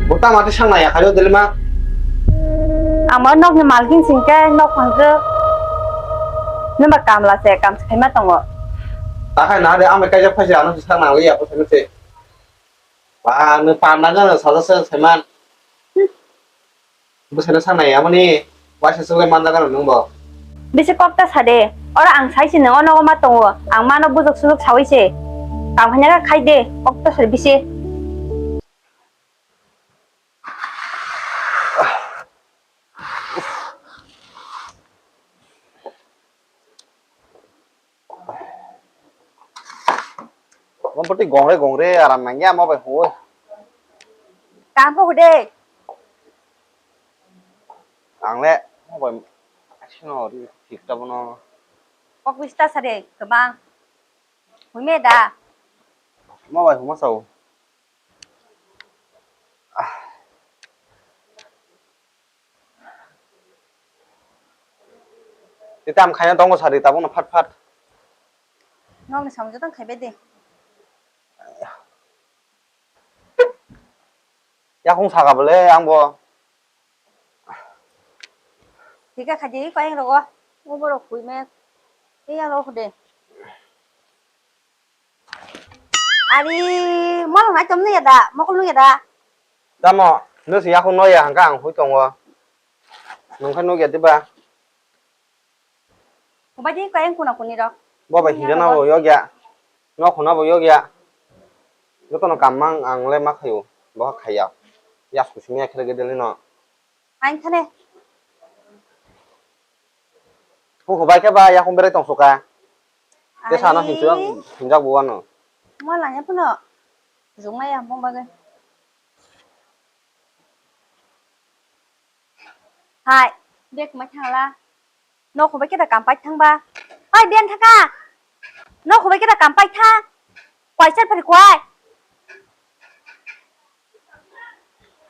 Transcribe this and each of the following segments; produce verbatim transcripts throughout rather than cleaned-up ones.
Bo tamo tei sang nai ya khaio delima. Ang ma nokni malkin singke nok phangkhe. Nokba kamla se kam se khaima tongo. Takhai na de ang bai kaijak phaisa ano se sang nang liya bo se. Ba nung panda gana sajak se saiman. Bwsano sanai amani waisa suklai manjak ano nungbo. Bisi kokta sade, oro ang saisi nung ono ma tongo, ang mano bujok sujok sawi se. Kam khaina kha khai de, kokta sade bisi. Mo poti gongre gongre aram nangya mo bai hoi. Kam ko hude. Ang le mo bai action ori thik ta bono. Kok bista sade kebang. Huime da. Mo bai huma sao. Tei tam khaina tongo sari tabukno phat phat. Nokni samung joto khai bai de. Yakung saka bole ang bo. Thika khaidi koi ang rogo. Ubo rok khui me. Tei ang rok de. Ari, mono nai tom nung ya da, mokol nung ya da. Tamo, nung si yakung no ya hangka ang hui tongo. Nung khe nung ya diba? Obai di kayang kuna kuni rok. Bo bai hinjana bo yok ya. No khuna bo yok ya. Joto no kam mang ang le ma khayo. Bo kha khaya. Yas kusi me khere gedel no. Ang thane. Hung hubai khe ba yakung berai tong suka. Te sana hinjak hinjak bo ano. Mo lanya puno. Jung maya bong bagai. Hai, bek mai thangla. Nok hubai khe da kam pai thang ba. Oi, ben thaka. Nok hubai khe da kam pai tha. Kwai sar phari kwai.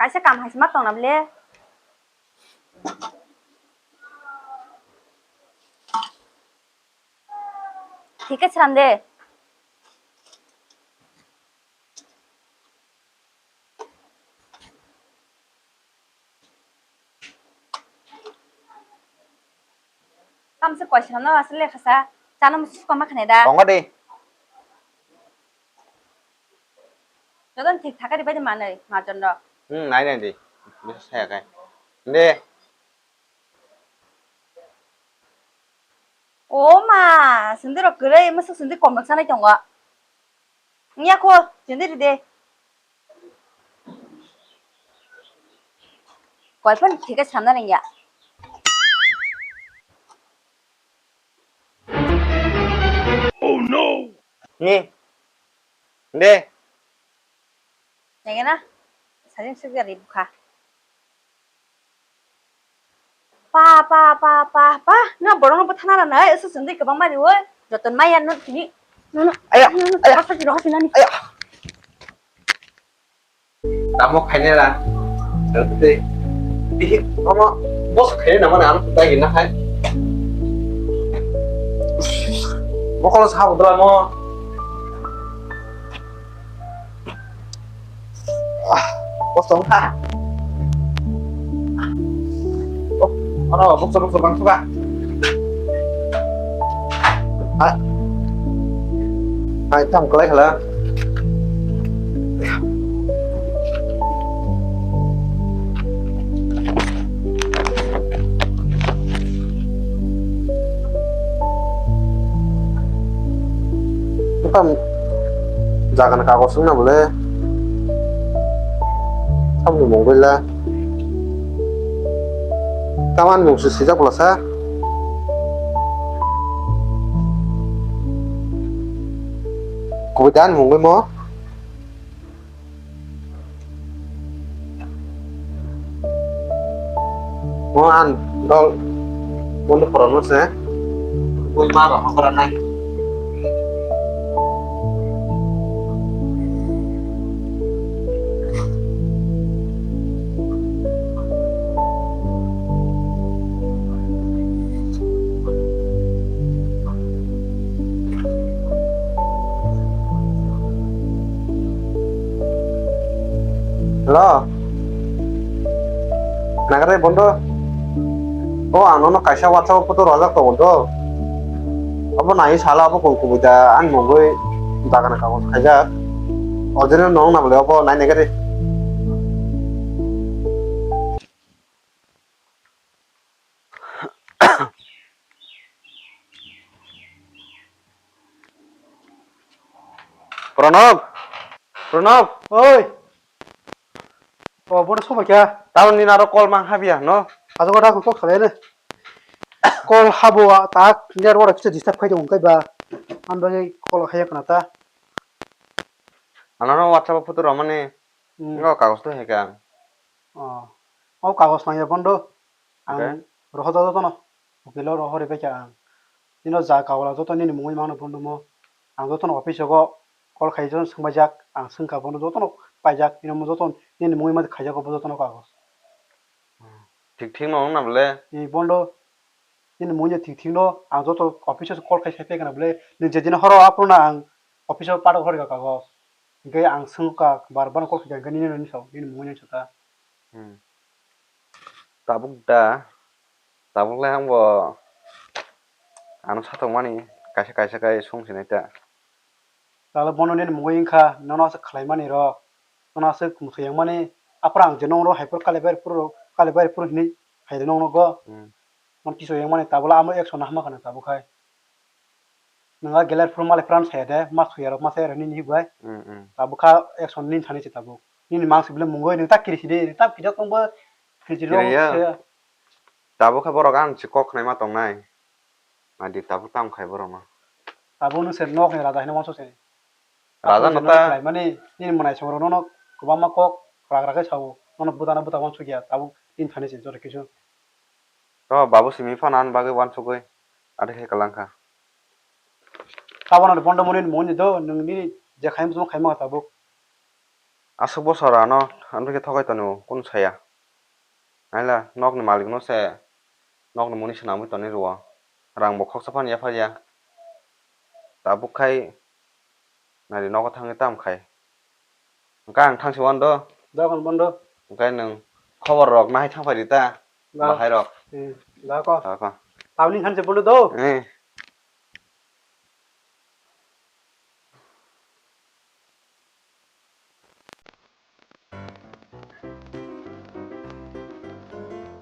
Kaisa kam hai se ma tong na bole. Thik khe sram de. Tamo se koisa no asle lekha sa, chana musi sukha ma khane da. Tongo de. Joto thik thaka ri bai de manai, majon rok. Hmm, nai nai de. Bisa saya kai. De. O ma, sindi rok kwrwi, mwsuk sindi kom rok sanai tongo. Wngya kho, sindi ride. Koi phano thik khe sanna nangya. Oh no! Ni. De. Nangya na? Sajing sukya ri bukha. Pa, pa, pa, pa, pa, no borok no bwthana rwnai, eso chwngwi kwbangma riwi, joton maya no tini, no, no, aya, no, no, aya, sakiro hapinani. Aya. Tamo khainai ra, tei, tei, omo, boss khainai nangmani ano kutai gina khai. Mokolo sa budala mo. Ah, kosto wngkha. Oh, ano, bukcha, bukcha, bang suka. Hai. Hai, tam kalai khala. Buphang jaga ni kagoj wngna bole. Samung mungwi la. Tamo ani mung se swijak bwlasa. Kubui da ani mungwi mo. Mo ang dol bondo koron mo se. Bui ma ba ma koron nai. Hello. Nagare bondo. O, ang nono kaisa WhatsApp o photo rojak tongo do. Abo nai sala abo kung kubui da, ani mungwi bagana kagoj khaijak. O jeno nong na bole abo nai nagare. Pranab! Pranab! Oi! O, bono sobai kha. Tamo nini aro call mang habya, no? Ajo kota kok salai ne. Call habo a, tak network kisa disturb khai tongo kai ba. Ang bagwi call khaiya kana ta. Ano no WhatsApp o photo romani. Hmm. Ngo kagos to heka. O. O kagos nangya bondo. Ang Okay. Rohodo jotono. Ukilo rohori bai kha ang. Nino ja kagwla joto nini mungwi mano bondo mo. Ang jotono office o call khai jotono swngbaijak. Ang swngkha bondo jotono paijak. Nino mo jotono nini mungwi ma khaijak bo jotono kagos. Thik thik no wngna bole. Ni bondo. Nini mungwi thik thik no ang joto office o call khai sai phaikha na bole. Ni je dino horo aphuru na ang office o pathak hori kha kagos. Hingke ang swngkha bar bar call khai kha nini nini sao nini mungwi nini sao ta. Hmm. Tabuk da, tabuk le ang bo ano satok mani kaisa kaisa kai sung sinai ta. Tala bono nini mungwi wngkha, nono aswk khlai mani rok, nono aswk muchung yang mani, aphuru ang je nongno hai phuru kali bai phuru, kali bai phuru hinwi hai rw nongno go. Hmm. Nono kisu yang mani tabuk le amo action no hama khana tabuk hai. Nwng a gelar phuru malai phuru ano saya de, ma suya rok ma saya rok nini bai. Hmm, hmm. Tabuk kha action nini thani se tabuk. Nini mang sibile mungwi nwng ta kiri sidi, nwng ta kiri tongbo, kiri rok Kiriya. Saya. Tabuk kha borok ang si kok khnai ma tongnai. Nadi tabuk tam khai borok no. Tabuk nwng se nok ni raja hino wanso se. Raja Tabuk no se ta. Nok khlai mani, nini mwnai song rok no kwbangma kok rak rak khe sao, nono buda no buda wanso kya, tabuk nini thani se joto kisu. To babu simi phano ani bagwi wansugwi adi khe kwlangkha. Tabukno bondo mwnwi mwnwi do, nwng nini je khaimung tongma khaima tabuk. Aswk bosor ano, ano khe thokai tongo, kunu saya. Naila nokni malik no se nokni mwnwi swnamwi tonwi rwo. Rang bo khoksa phano yapharya. Tabuk khai Nari nogo thangwi tam khai. Hwnkhe ang thangsi wano do. Dogan bondo. Hwnkhe nwng khobor rok nahai thang phai di ta. Da. Bahai rok. Hmm, da ko. Da ko. Tamni khan se bondo do. Eh.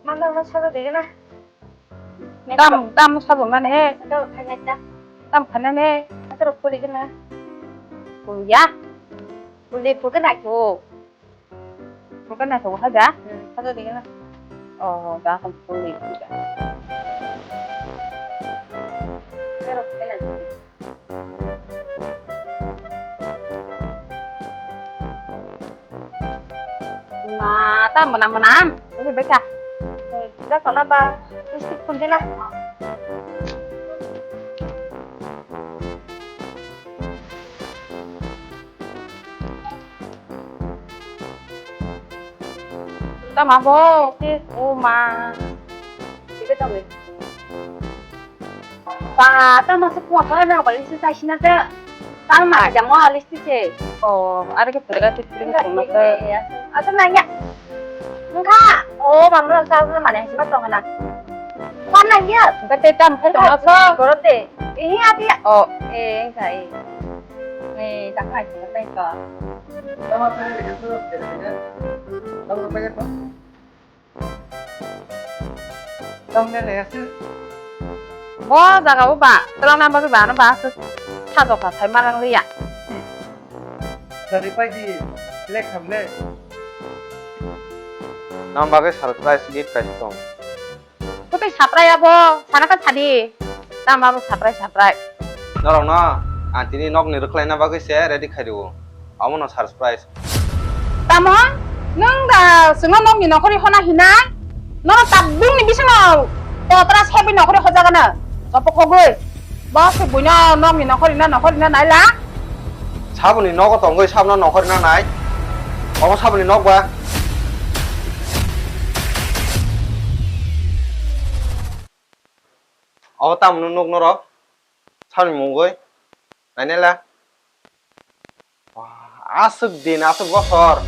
Manda no sabo dege na. Tam, tam sabo mane he. Tam khana ne. Tam khana ne. Atro puli gana. Puya. Puli puke na ko. Puke na ko haja. Sabo dege na. Oh, da kan puli puya. Atro puli na. Ma, ta mwnam mwnam. Ini baca. Sudah kena ba? Lipstick pun kena. Tama bo, sis, o ma. Ibe tong ni. Ba, tama se kuwa kala na kali se sai sina se. Tang ma jamo alis ti se. O, are ke pura ke pura ke pura ke. Asa nanya. Engka. O, mamlo sa sa mane sima tong na. Mana ya? Engka te tam ke tong aso. Korote. Ini apa ya? O. Eh, engka eh. Eh, tak aja, tak aja. Tong le le aswk. Bo jaga o ba, twlang na bagwi ba, ano ba aswk sajokha sai ma rang liya. Sari pai di, lek tham le. Nang bagwi surprise gift kaisa tong. Kwtwi surprise abo, sana kha sadi. Tamo abo surprise, surprise. Norokno ang tini nokni rwkhlaina bagwi se ready khai rwo. Omono surprise. Tamo? Nwng da chwngno nokni nokhorwi hona hinai? Norok tabukni bisingo kotra sebwi nokhorwi hojagana. Topok hogwi. Bo se buino nokni nokhorwi na nokhorwi na naila. Saboni nogo tongwi sabno nokhorwi na nai. Omo saboni nok ba? Obo tamoni nuk norok? Saboni mungwi? Nainela? Wah, aswk din, aswk bosor.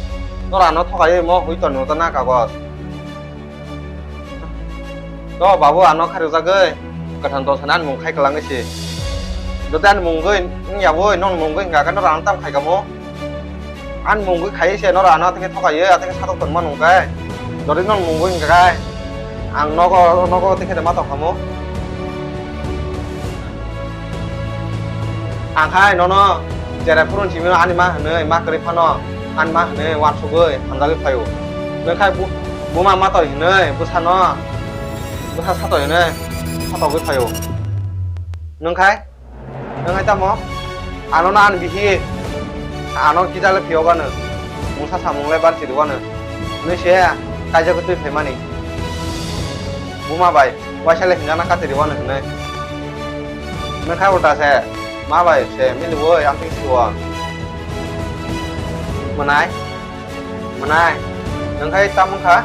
Nora ano thokai mo hui ton no na kagos. To babu ano kharjagwi kwthang to sanan mung khai kwlangwi si. Jodi ani mungwi wng yabwi non mungwi wngkha khe nora ano tam khai kamo. Ani mungwi khai se nora ano athe thokai athe satok ton mano kai. Jodi non mungwi wngkha kai. Ang nogo nogo athe ma tong kamo. Ang hai nono jere phurun simi ani ma hwnwi ma kwrwi phano ani ma hwnwi wansugwi hamjagwi phaio. Nwng khai bu-, buma matoi hwnwi bwsano bwsa satoi hwnwi satogwi phaio. Nwng khai, nwng hai tamo? Ano na ani bihi ano kisa le phiyok ano mungsa samung le ban chiri wano. Nwng se kaijagwi twi phaimani. Buma bai. Waisa le hinjana katiri wano hinwi. Nwng kha ulta se, ma bai se, mili woi, ang twi siwo. Mwnai? Mwnai? Nwng khai tamo kha?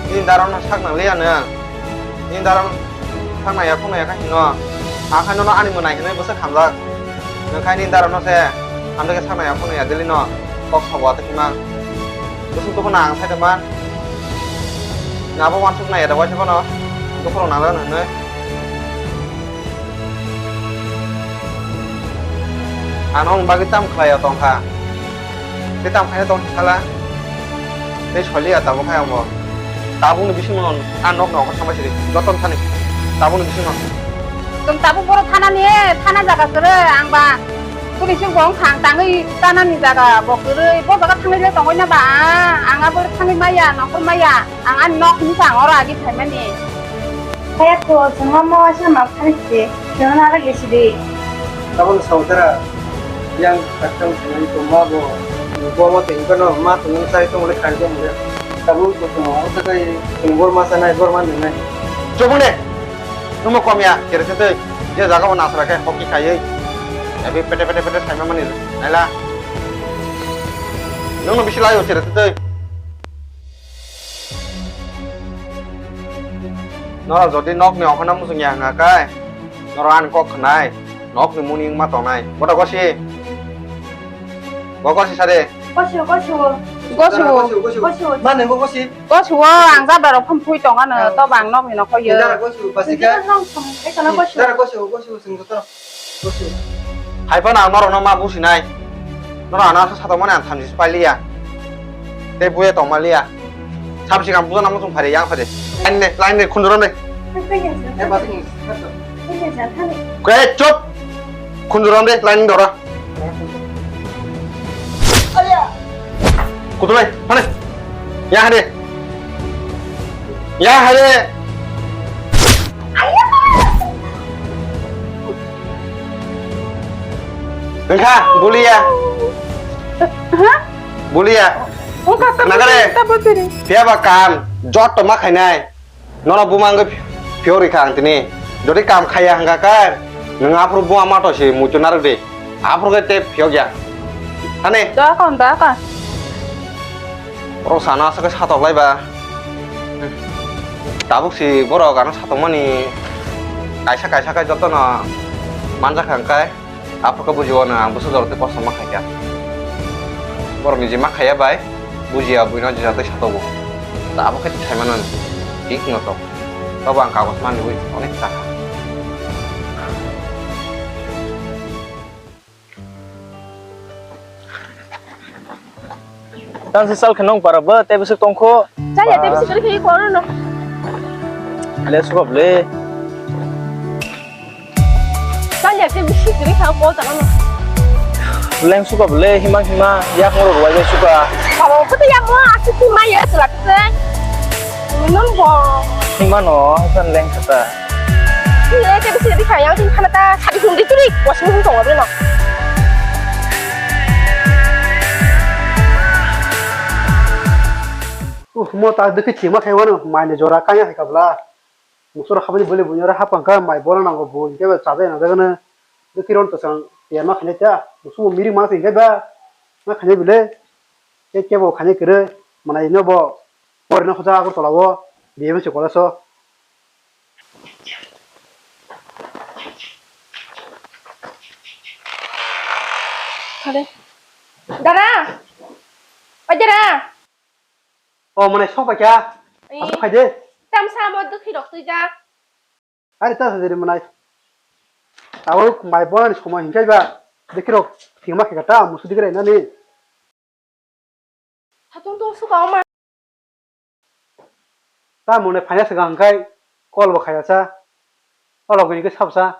Nini daro no sak nang liya nwng. Nini daro sak nang ya, phung nang ya kha hino. Ang khai nono ani mwnai hinwi bwswk hamjak. Nwng khai nini daro no se, ang twi khe sak nang ya, phung nang ya, daily no. Kok sabo atwk hima. Bwswk tuku nang ang sai tongma. Nabo wansuk nai ada waisa bono. Dukhulok nang rw nang nai. Ano wng bagwi tam khlai ya tong kha. Tei tam khaina tong sala. Tei soli ya tabuk khai amo. Tabuk ni bisingo a nok nok thangma siri. Joton thani. Tabuk ni bisingo. Tong tabuk boro thana ni, thana jaga kwrwi ang ba. Police bo wng thang tangwi tana ni jaga bo kwrwi. Bo jaga thangwi le tongwi na ba. Ang abo thangwi maya, nokol maya. Ang ani nok hinwi sa ang oro agi phaimani. Kaya ko, chwngma ma waisa ma phani se, chwngno aro gesi di. Tabuk saudara, yang kachang chwngni tongma bo, bo ma tengkano, ma tongmani sai tongmani khai tongmani. Tabuk ko chwngno, o takai chwng bor ma sanai, bor ma nungnai. Chubung de! Nwng kom ya, kere se tei, je jaga o nasra khe hoki khaiwi. Ebi pete pete pete saima mani, naila. Nwng no bisi layo kere se tei. Norok jodi nokni okhorno muchung ya wngkha khe, norok ani kok khwnai, nokni muni wngma tongnai. Boda gosi. Bo gosi sade. Gosi, gosi, o. Gosi, o. Gosi, o, gosi, o. Gosi, o. Ma nengko gosi. Gosi, o, ang jabra rok phum phui tong ano, to bang nokni nokho yo. Dara gosi, o, basika. Dara gosi, o, gosi, o, sing gotor. Hai phano ang norokno ma businai. Norok ano asa satok mani ang thamchi pai liya. Tei buya tong ma liya. Samsik ang buja nang muchung phari yang phari. Line ne, line ne, khunjuram de. Kwe, chop! Khunjuram de, line dora. Kutulai, phane. Ya hade. Ya hade. Engkha, bulia. Ha? Bulia. Engkha, ta Nagare. Bulia, ta bulia. Tiaba kam, jot to ma khainai. Nono buma wngwi phiyok rikha ang tini. Jodi kam khaiya hwnkha khe, nwng aphuru buma mato se muitu narwk di. Aphuru khe tei phiyok ya. Thani? Da kon, da kon. Borok sana aswk khe satok lai ba. Tabuk si borok ano satokmani kaisa kaisa khe jotono manjak kha hwnkhe. Aphuru khe bujio no ang bwswk jorok tei kosto ma khaikha. Borok niji ma khaiya bai, bujiya buino jesa tei satogo. Ta abo khe thai mano ni, thik no to. Tobo ang kagoj manwi onek ta kha. Tang se sal khe nong para bo, tei bwswk tong kho. Chaya tei bwswk kwrwi khe koro no. Le suka bole. Chaya tei bwswk kwrwi kha kol tang no. Leng suka bole, hima hima, yak ngoro rwai bai suka. Babo, kete yak mo, aswk hima ya, sela kete. Nung bo. Hima no, san leng kata. Ni e ke bisi di khayang tin khana ta sadi hum di turi, washing hum tong abri no. Uh, mo ta dikhi chima khai wano, mai ne jora kaya hai kabla. Musoro khabani bole bunyora hapang ka mai bola nango bu, ke ba chabe na daga na. Dikhi ron to sang, ya ma khane ta, musu miri ma tin ke ba, ma khane bile. Ke ke bo khane kere, mana ino bo, por no khoja agur tola bo, B M C college o. Dada! O dada! O, manai sok bai kha. Ee. Asok khai de. Tamsa amo dukhi rok twi jak. Ari ta sajari manai. Abo mai bonani somoi hinkhai ba. Dukhi rok thima khe kata musu dikrai nani. Satung tong suka oma. Ta mone phanya saka hingkhai call bo khaya sa. O logini khe sabo sa.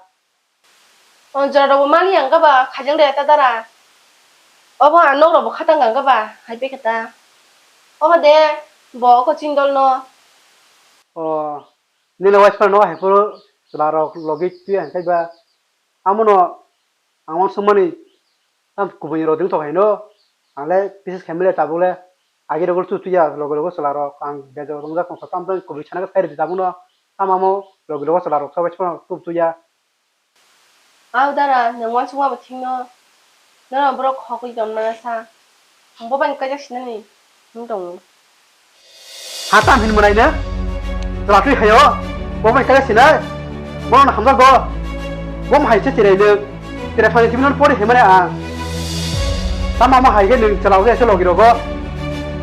O jora rogo mani ang kaba khajang de ta dara. Obo ang nok rogo khatang ang kaba hai pe kata. Obo de bo ko chindol no. O nini waisa no hai phuru chwla rok logi twi ang kaiba. Amono ang wansuk mani tam kubuni rok ding thok hai no. Ang le bises khaimile tabuk le agi rogo chu tuya logi rogo chwla rok ang bejak rongjak tong tam tam kubuni sana khe sai rwdi tabuk no. Tamo amo logi rogo chwla rok sabai phano tup tuya. Au dara, nwng uansukma bo thikno, norok borok khogwi tongmana sa. Ang bo bai kaijak sinani wng tongo. Ha tam hin mwnai no? Chwla twi hayo. Bo bai kaijak sinai. Bono hamjak bo. Bo hai se chirai nwng. Chirai phani thimino pori hemani ang. Tamo amo hai khe nwng chwla uja ese logi rogo.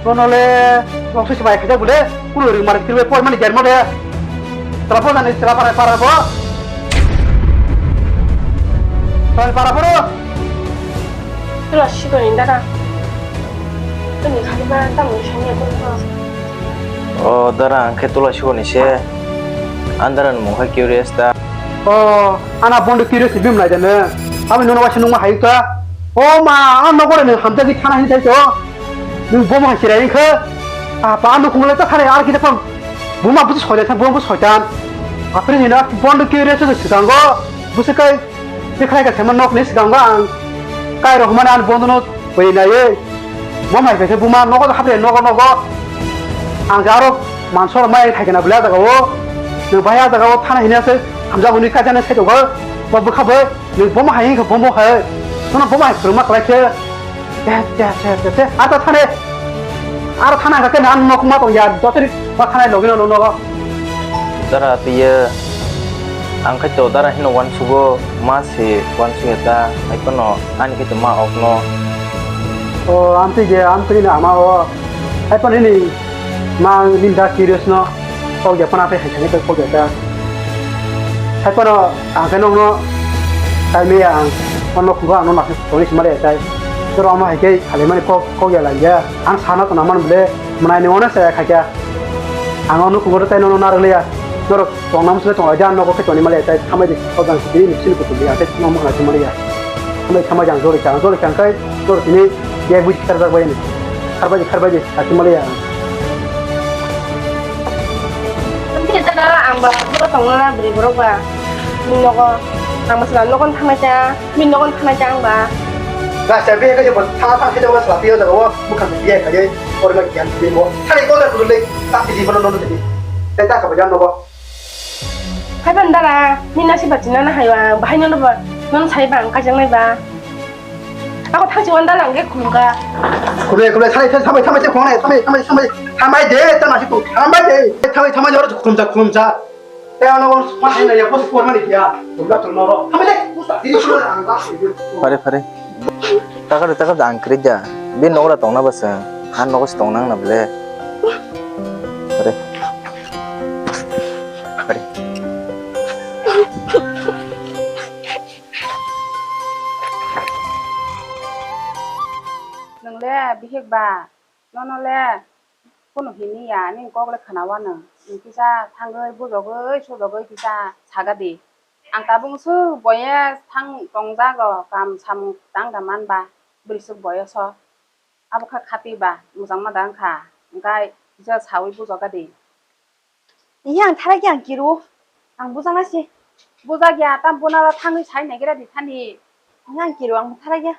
Bono le box se bai khaijak bole. Kuno ring mari kirwe pori mani germo de. Chwla po jani chwla para para bo. Tol para poro. Tula sikoni dada. Tuni khali ba tamo sanya ko. O dara ang khe tula sikoni se. Andara ni mungkha curious ta. O ana bondo curious ni bim lai jane. Ami nono waisa nungma hayu ta. O ma, ano gore ni hamjagwi thana hin thai to. Nung bomo hai chirai khe. Apa ano kungle ta thare ar kita pam. Buma busu soitan, buma busu soitan. Apre ni na bondo curious to sikango. Busu kai. Tikhlai ka sema nok ni sikango ang kai rok mane an bondo no bai nai. Bo mai khe buma nogo hapre nogo nogo. Ang jaro manso mai thai kana bla daga o. Nang baya daga o thana hina se hamja buni ka jana se dogo. Bo bukha bo ni bomo hai ka bomo hai. Sono bomo hai kurma klai se. Te, te, te, te, te. Ata thane. Aro thana ka kena an nok ma tong ya. Dotri ma thana logi no nogo. Dara tiye ang khaito dara hino wansugo ma se wansu heta hai kono ani khaito ma okno. O amtwi je amtwi na ama o hai kono ni ma ni da curious no kok ya pana pe hai thani kok ya da hai kono ang khe nokno tai me ang kono kugo ang no na toni simare tai to ama hai ke khale mani kok kok ya la ya ang sana to na man ble manai ni ono se khai kya. Ang o nukhungo tei nono narwk liya. Norok tongna mwsle tong lai di, ang nogo khe tongni maliya, tei thambai di, o jang sidi ni sini kuchuk di, ang tei tongna mwkhang lai tongmaliya. Thambai, thambai di, ang joli kha, ang joli kha, ang kai norok tini bag bui kharjak bai ni. Kharbai di, kharbai di, kha tongmaliya. Tini jana ang ba, borok tongna na bwrwi borok ba. Ni nogo, ang ba sila nogo thangnai ta, ni nogo thangnai ta ang ba. Rasta bag khe bo tha tha khe bo sila piyo jago, mwkhang bag kha ye. Ori ma kiyan tini bo. Thani ko da kudu le ta tini bono nono tini. Tei ta kha bajan nogo. Hai ban dara, ni nasi bachina na hai ba, bahai nono ba, nono sai ba ang kajang nai ba. Ako thang chiwan dara ang ge khumga. Khule khule thani thani thamai thamai se khonai thamai thamai thamai thamai de ta nasi tu thamai de thamai thamai jor khumja khumja. Tei ano ma hai na ya pos por mani ya. Khumja tu noro. Thamai de pusa di sura ang ba. Pare pare. Taka de taka de ang kri ja. Bi nogra tongna basa. Han nogo si tong nang na ble. Pare. Pare. Nang le bihik ba. Nono le. Kunu hini ya, nini kok le khwna wano. Nwng kisa thangwi bujogwi sujogwi kisa saga di. Ang tabuk swk boye thang tongjago, kam samung tang da man ba, bwrwi swk boye so. Abo kha khapi ba, mujang ma da wng kha. Hwnkhe kisa sawi bujoga di. Iya ang thara khe ang kiru. Ang bujakna si. Bujak ya, tam buna thangwi sai naigra di thani. Iya ang kiru, ang thara khe.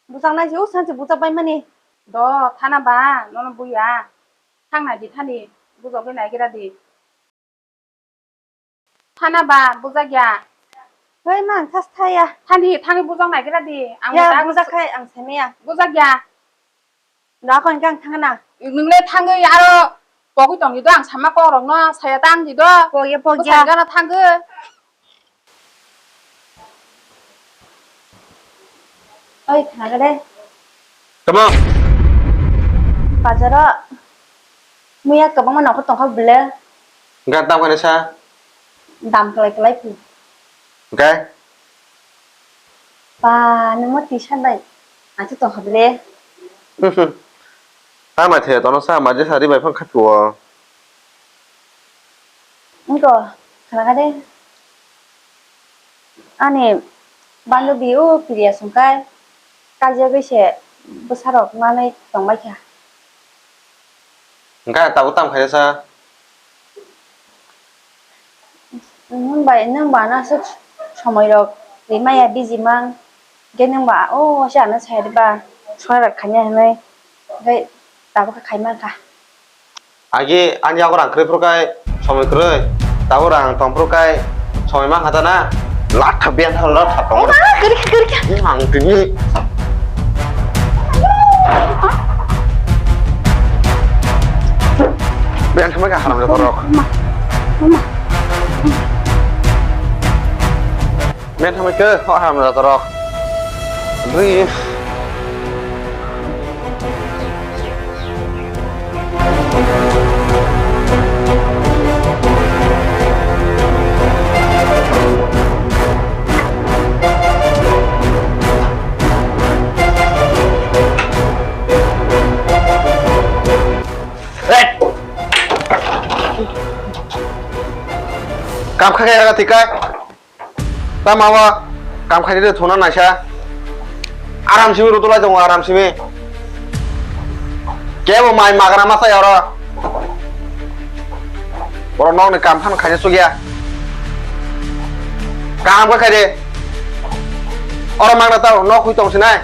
Bujak nai se, o sanse bujak bai mani. Do, thana ba, nono buya. Thang nai di thani, bujak bai nai gira di. Thana ba, bujak ya. Hoi, ma, ang thas thaya. Thani, thani bujak nai gira di. Ang ya, bujak bujak khai, ang seme ya. Bujak ya. Da kon kang thangna. Nung le thangwi aro pogwi tong di do, ang sama kok rok no saya tang di do. Pogya, pogya. Bwsai gana thangwi. Oi, khnaga de. Tamo? Bazaro. Muya kwbangma nongkhor tongkha bwle. Hwnkhe tamo khe sa? Dam kwlai kwlai phi. Hwnkhe? Ba, nwngma tisa bai. Ang se tongkha bwle. Tamo the tono sa ma je sari bai phang khatio. Wngkha, khanakha de. Ani bandobi o Priya songkai, kaijagwi se bwsarok manwi tongbaikha. Hwnkhe tabuk tamo khaisa? Nwng bai, nwng ba ano aswk somoirok rimaya bijimang, hwnkhe nwng ba o waisa ano sai rwba, soirak khaina hinwi, hwnkhe tabuk khe khaimankha. Agi ani yago rang kwrwi phuru kai somoi kwrwi, tabuk rang tong phuru kai somoi mankha ta na, latha ben ha latha tong. Ema, kwrwi kha, kwrwi kha. Ang tini ben thamai ka haram jato rok. Ema, ema. Ben thamai ke ho haram jato rok. Dui. Kam kha khe yaga tikai. Tamo o kam khaidi de thuna naisa. Aram simi rutulai tongo, aram simi. Kebo mai magra masa ya oro. Oro nokni kam phan khaina chukya. Kaham khe khaidi. Oro magna tao nok hui tong sinai.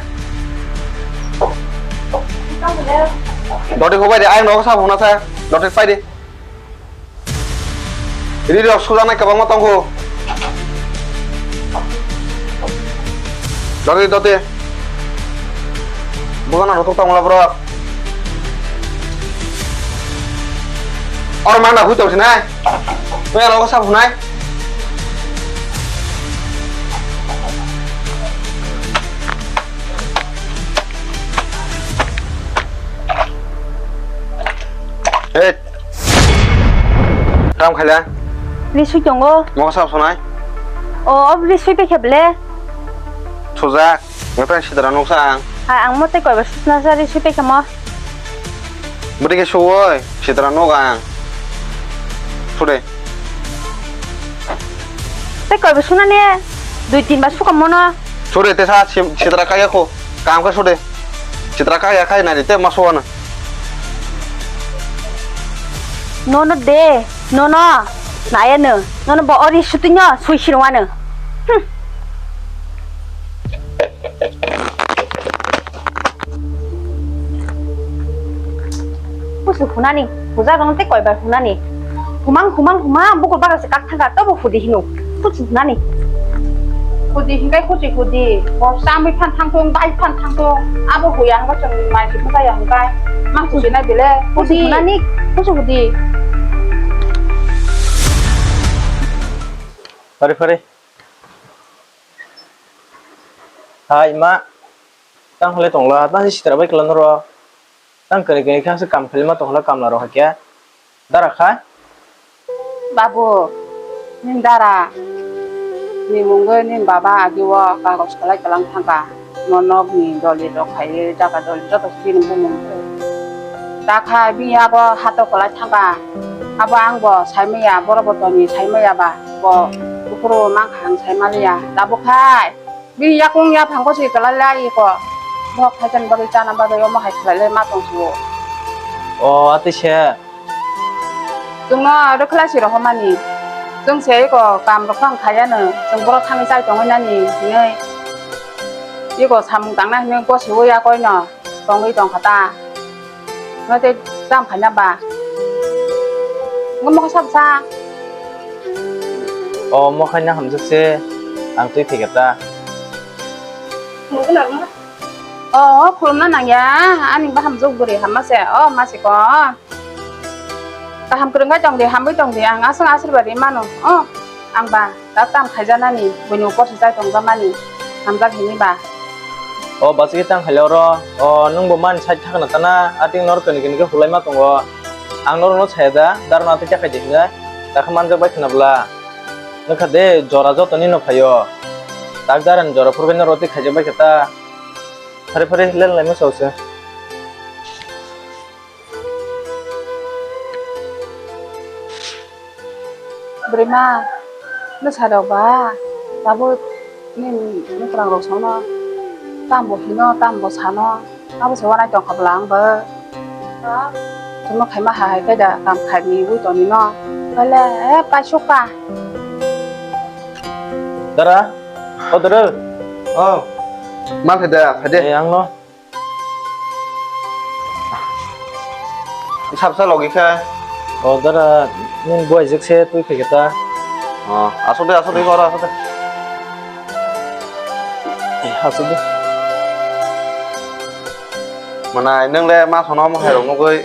Doti hubai de, ayang nogo sa phuna sa. Doti pai de. Ri rok sujaknai kwbangma tongo. Doti, doti. Bugana rotok tongla borok. Or mangna hui tongsinai. Tei aro sa phunai. Hey. Kam khaila? Risui tongo. Mosa sonai? O, o risui pe kheble? Sujak. Ngatang sidra nuksa ang. Hai, ang mote koiba sukna sa risui pe khemo. Bwrwi khe suwoi, sidra nuk ang. Sude. Tei koiba suknani dui tin ba sukam mono. Sude, tesa sim-, sidra kaya kho. Kam khe sude. Sitra kaya khai nari te maso wana. Nono de, nono. Naya no. Nono bo ori sutinyo sui sirwano. Hmm. Kusu hunani, huja rong te koibar hunani. Humang, humang, humang, bukur bagra se kak thangka, tobo hudi hino. Kuchu nani. Hudi hinkai kuchu hudi. Bo samui phan thangtung, bai phan thangtung. Abo huya hingka chwng mai si thangka ya hingkai. Mang kuchu nai bile. Kuchu nani, kuchu hudi. Pare, pare. Hai, ma. Tang hole tongla, tang si sitra bai kela noro. Tang kene kene khe se kam khlai ma tongla kamla rok hakhe. Dara kha? Babu, nini dara ni mungwi nini baba agi o kagos kwlai kwlang thangkha. No nok ni doli rok khai jaga doli joto se bini bumung. Da kha bini abo hato kwlai thangkha. Abo ang bo sai maya, boro bo toni sai maya ba. Bo buphuru mang kha ang sai maliya. Tabuk khai. Bini yakung yaphang ko se kwlai lai ko. Bo khaichani bagwi chana bagwi omo hai khlai lai ma tong suo. O, atwi se. Chwngno rwkhlai si rohormani. Chwng se eko kam rok phang khaiya no. Chwng borok thangwi chai tongwi nani hinwi. Eko samung tangna hinwi gosiwi yakoino tongwi tongkha ta. No tei tam khaina ba. Ngo mokha sab sa. O mokhaina hamjak se ang twi thika ta. O khulumna nangya ani ba hamjak bwrwi hamma se o ma se ko. Kaham kwrwngwi tong di, hamwi tong di, ang aswk asirba ri mano. O, ang ba, da tam khaijaknani, buini upor se chai tongjakmani, hamjak hini ba. O, bachikhe tang khaile oro, o, nwng bo mani side thakna tana, ating nor kani kani khe hulai ma tongo. Ang norokno saya da, dara no atwi ta khaidi hinwi, takha manjak bai khna bwla. Nokha de, jora joto ni no phaio. Tak dara ni jora phuru bai norok twi khaijak bai kha ta. Phari phari len lai masa se. Bwrwi ma, bwsa rok ba, tabuk nini mwkhwrang rok songno, tamo hino, tamo sano, abo se uanai tongkha bwla ang bo. Chwngno khaima hai hai khe da, kam khaini ui tongni no, kale, eh, paisuk ka. Dara, o dara. Oh, ma khe da, khaide. Eh, ang no. Sab sa logi khe. O dara, nini buaijak se twi phai khe ta. Oh, asuk de, asuk de, oro asuk de. Eh, asuk de. Manai, nwng le ma sono mo hai rok nugui.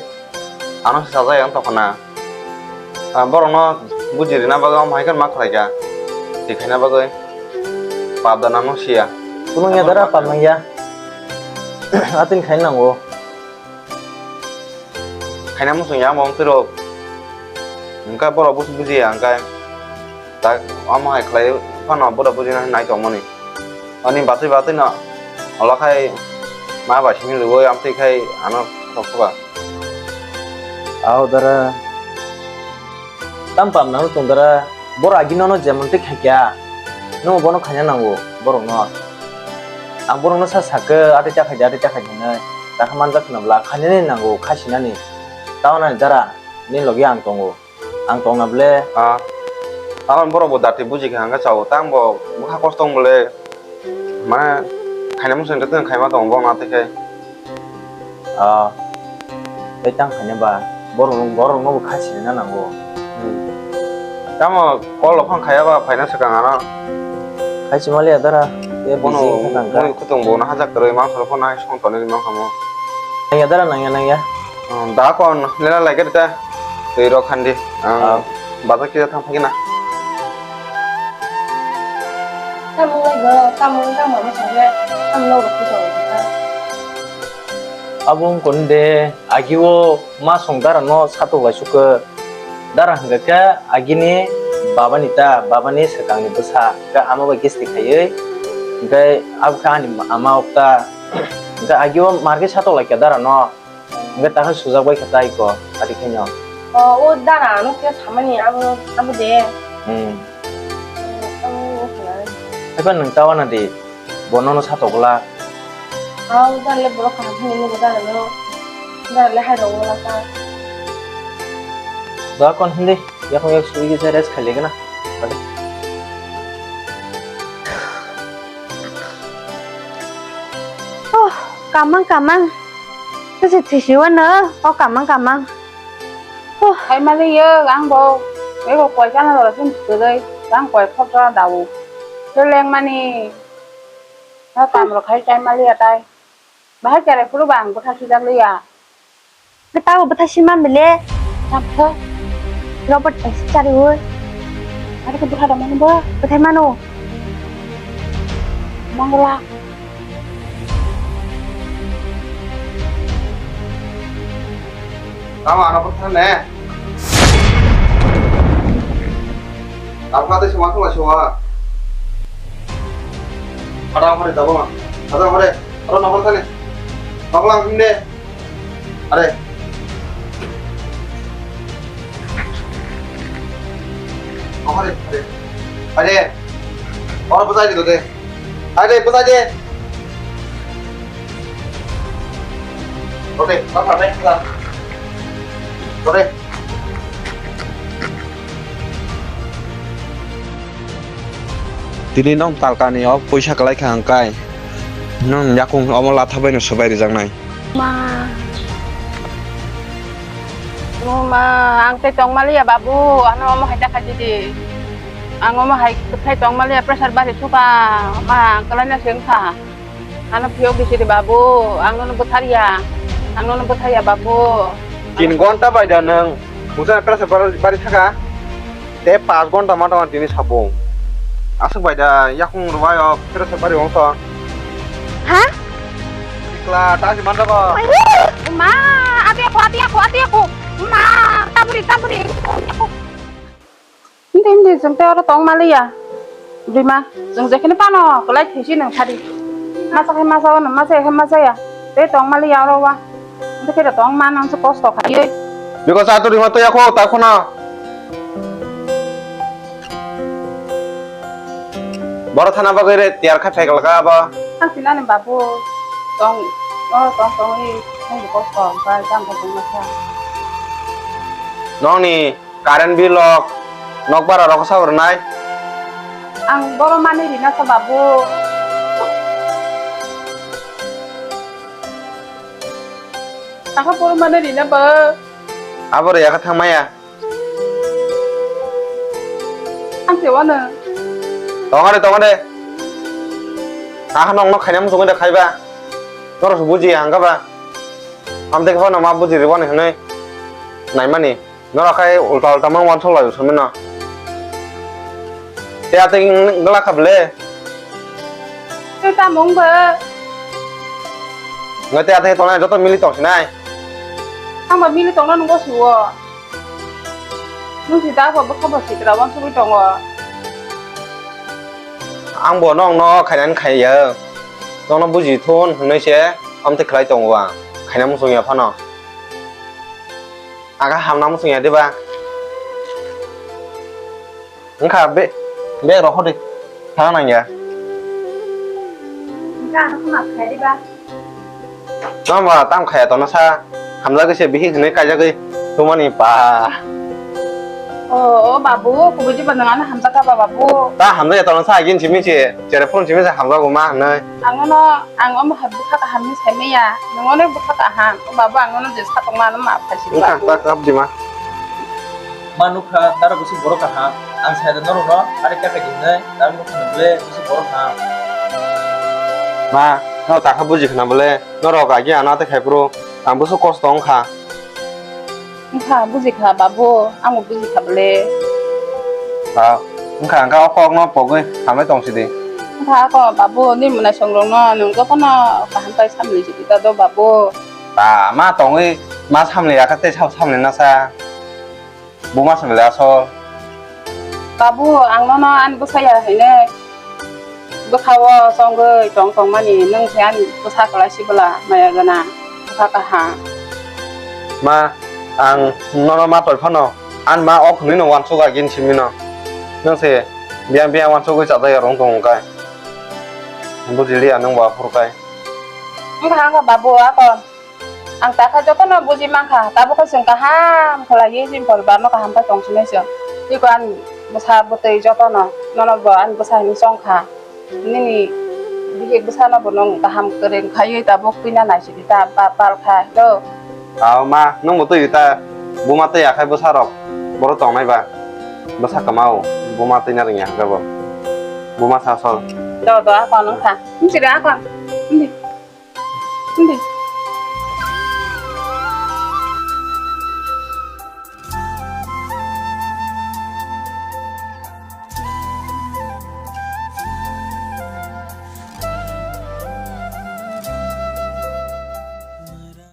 Ano se sajak yang tokona. Ah, borokno buji rina bagwi omo hai khe ma khlai kha. Twi khaina bagwi. Pap da nangno siya. Kwbangya dara pap nangya. Atwini khaina nango. Khaina muchung ya mo twi rok. Hwnkhe borok buji bujiya hwnkhe. Tak omo hai khlai phano borok bujina nai tongmani. Ani batwi batwi no olo khai ma bai simi lwgwi amtwi khai ano sok suka. Ao dara. Tam pam nang tong dara. Borok agi nono jemon twi khaikya. Nung bono khaina nango borok no. Ang borok no sa sakhe ati ta khaidi ati ta khaidi hinwi. Takha manjak khna bwla khainani nango khasinani. Tao nani dara. Ni logi ang tongo. Ang tongna ble. Ah. Aboni borok bo dati buji kha hwnkhe chao. Tang bo bwkha kosto wng bole. Mane khaina muchung twi khaima tongo bo na tei khe. Ah. Tei tang khaina ba borok borok no bo kha sini na nango. Hmm. Tamo kol rok phang khaya ba phaina swkang ano. Khai chuma le adara. Bono mui kutung bo na hajak kwrwi mangsa rok phano hai song toni mangsa mo. Nangya dara nangya nangya. Hmm, da kon lela lai gari ta. Twi rok khandi. Ah. Bazar kisa thang phagina. Tamo wngwi bo, tamo wngwi tamo wngwi sangkhe, tamo nogo kisa wngkha. Abo wngkon de, agio ma song dara no satok lai sukhe. Dara hwnkha khe agini baba ni ta, baba ni swkang ni bwsa, khe ama bai kisti khaiwi, hwnkhe abo khe ani ama ok ta, hwnkhe agio mar khe satok lai kha dara no. Hwnkhe takhe sujak bai khe tai ko, ati khe no. O, o dara ano khe samani abo, abo de. Hmm. Abo o khe na. Eba nwng ta wana di, bo nono satok glak. O dara le borok kaham hwnwi nugo dara no. Dara le hai rok wala ka. Da kon hindi, yakung yak sui khe rest khai le gana. Ati. Oh, kamang kamang. Tese thisi wano, oh kamang kamang. Oh. Hai mali yo, ang bo. Ego koi kana dora sin tugoi, ang koi khop dora dabu. Seleng mani. Ha kam ro khai chai mali atai. Bahai kere phuru bang bwtha sijak liya. Khe tabo bwtha sima mile. Chaptha. Robot bai si chari oi. Aro khe bwtha da mani bo. Bwthai mano. Mangla. Tamo ano bwtha ne. Tamo kate sima thangla sima. Ada hore tabo ma. Ada hore. Aro nokol thani. Nokol ang himde. Are. Are, are. Are. Oro bwchai di, dode. Are, bwchai di. Dode, bwchai di. Dode. Tini nwng talkani o poisa kwlai kha hwnkhai nwng yakung omo latha bai no swbai rijaknai. Ma. O ma, ang tei tongmaliya babu, ano omo hai ta khaidi di. Ang omo hai kwthai tongmaliya pressure bari suka, ma, ang kwlaina se wngkha. Ano phiyok bisi di babu, ang nono bwtharya, ang nono bwtharya babu. Tin gonta bai da nwng, mungsa pressure bari, bari thaka. Tei paanch gonta ma tongma tini sabung. Aswk bai da yakung rwbai o pressure bari wng tong. Ha? Sikla, ta si man jago. Ma, ati ako, ati ako, ati ako. Ma, taburi, taburi. Hindi, hindi, chwng tei oro tong maliya. Bwrwima, chwng jekheno phano, kwlai thwisi nwng thadi. Masa khai masa wano, masa khai masa ya. Tei tong maliya oro wa. Hindi khe tong ma nang se kosto khai. Biko sa tu rima to ya kho, ta kho na. Boro thana bagwi re tiyar kha phaikal ka abo. Ang sinani babu tong, o tong tong ri, ang bo kosto, ba jang ko tong masa. Nongni current bill rok, nok bara rok sa rwnai. Ang boro mani rina sa babu. Ang boro mani rina ba. Abo re ya kha thang maya. Ang se wano. Tongo de, tongo de. Aha nong nok khainam sungwi de khaiba. Norok se buji ang kha ba. Am de kha no ma buji de wani hwnwi. Naimani. Norok khai ulta ulta mang wan thok lai sumino. Te ate gla kha ble. Te ta mung ba. Ngai te ate tongnai joto mili tong sinai. Ang ba mili tongna nungbo suwo. Nung si da ba bwkha ba sitra wan sugwi tongo. Ang bo nong no khainani khaiya. Nong no buji thun hwnwi se amte khlai tongo ang. Khaina muchung ya phano. Aga hamna muchung ya diba. Wngkha be, bag rok hodi. Thang nang ya. Wngkha ano khuma khai diba. Tamo tamo khaya tono sa. Hamjagwi se bihik hinwi kaijagwi tumani pa. O, o babu, kubui jiba nang ano hamjak kha ba babu. Ta hamjak ya tono sa agin simi se, chere phone simi se hamjago ma hinwi. Ang ono, ang omo hai bwkha kaham ni sai maya. Nwng ono bwkha kaham. O babu, ang ono je sa tongma ano ma phai si wngkha, ta kap di ma. Ma nukha, dara bwswk borok kaham. Ang sai da norok no, ari kaka di hinwi, dara nukha no ble bwswk borok kaham. Ma, no takha buji khna bole, norok agi ano ate khai phuru, ang bwswk kosto wngkha. Wngkha, buji kha, babu, ang bo buji kha bole. Ah, wngkha, wngkha, o kok no pogwi hamlai tong sidi. Wngkha, ako, babu, ni mwnai song rok no, nwng joto no kaham pai samli sidi ta do, babu. Ta, ma tongwi, ma samli ya kha tei sa samli na sa. Buma samle asol. Babu, ang nono ani bwsaya hinwi bwkhao chongwi tong tongmani, nwng se ani bwsa kwlai sibwla maya gwnang, bwsa kaham. Ma, ang nono ma tong phano, ani ma ok hwnwi no uansuk agin simino. Nwng se biyang biyang uansugwi chajak ya rwng tongo kai. Bujiliya nwng bo aphuru kai. Wngkha, wngkha, babu, ako. Ang takha jotono buji mankha, tabukhe chwng kaham khlaiwi chini poribarno kaham khe tongsinai chwng. Tei ani bwsa bwtwi jotono, nono bo ani bwsa hinwi chongkha. Nini bihik bwsano bo nwng kaham kwrwng khaiwi tabuk twina naisidi ta ba-, pal kha do. Ao ma, nwngbo twi ta buma twi akhai bwsarok boro tongnai ba. Bwsa kwmao buma twina rwngya hwnkhe bo. Buma sa sol. Do, do, akon wngkha. Wngsi de akon. Wngdi. Hindi.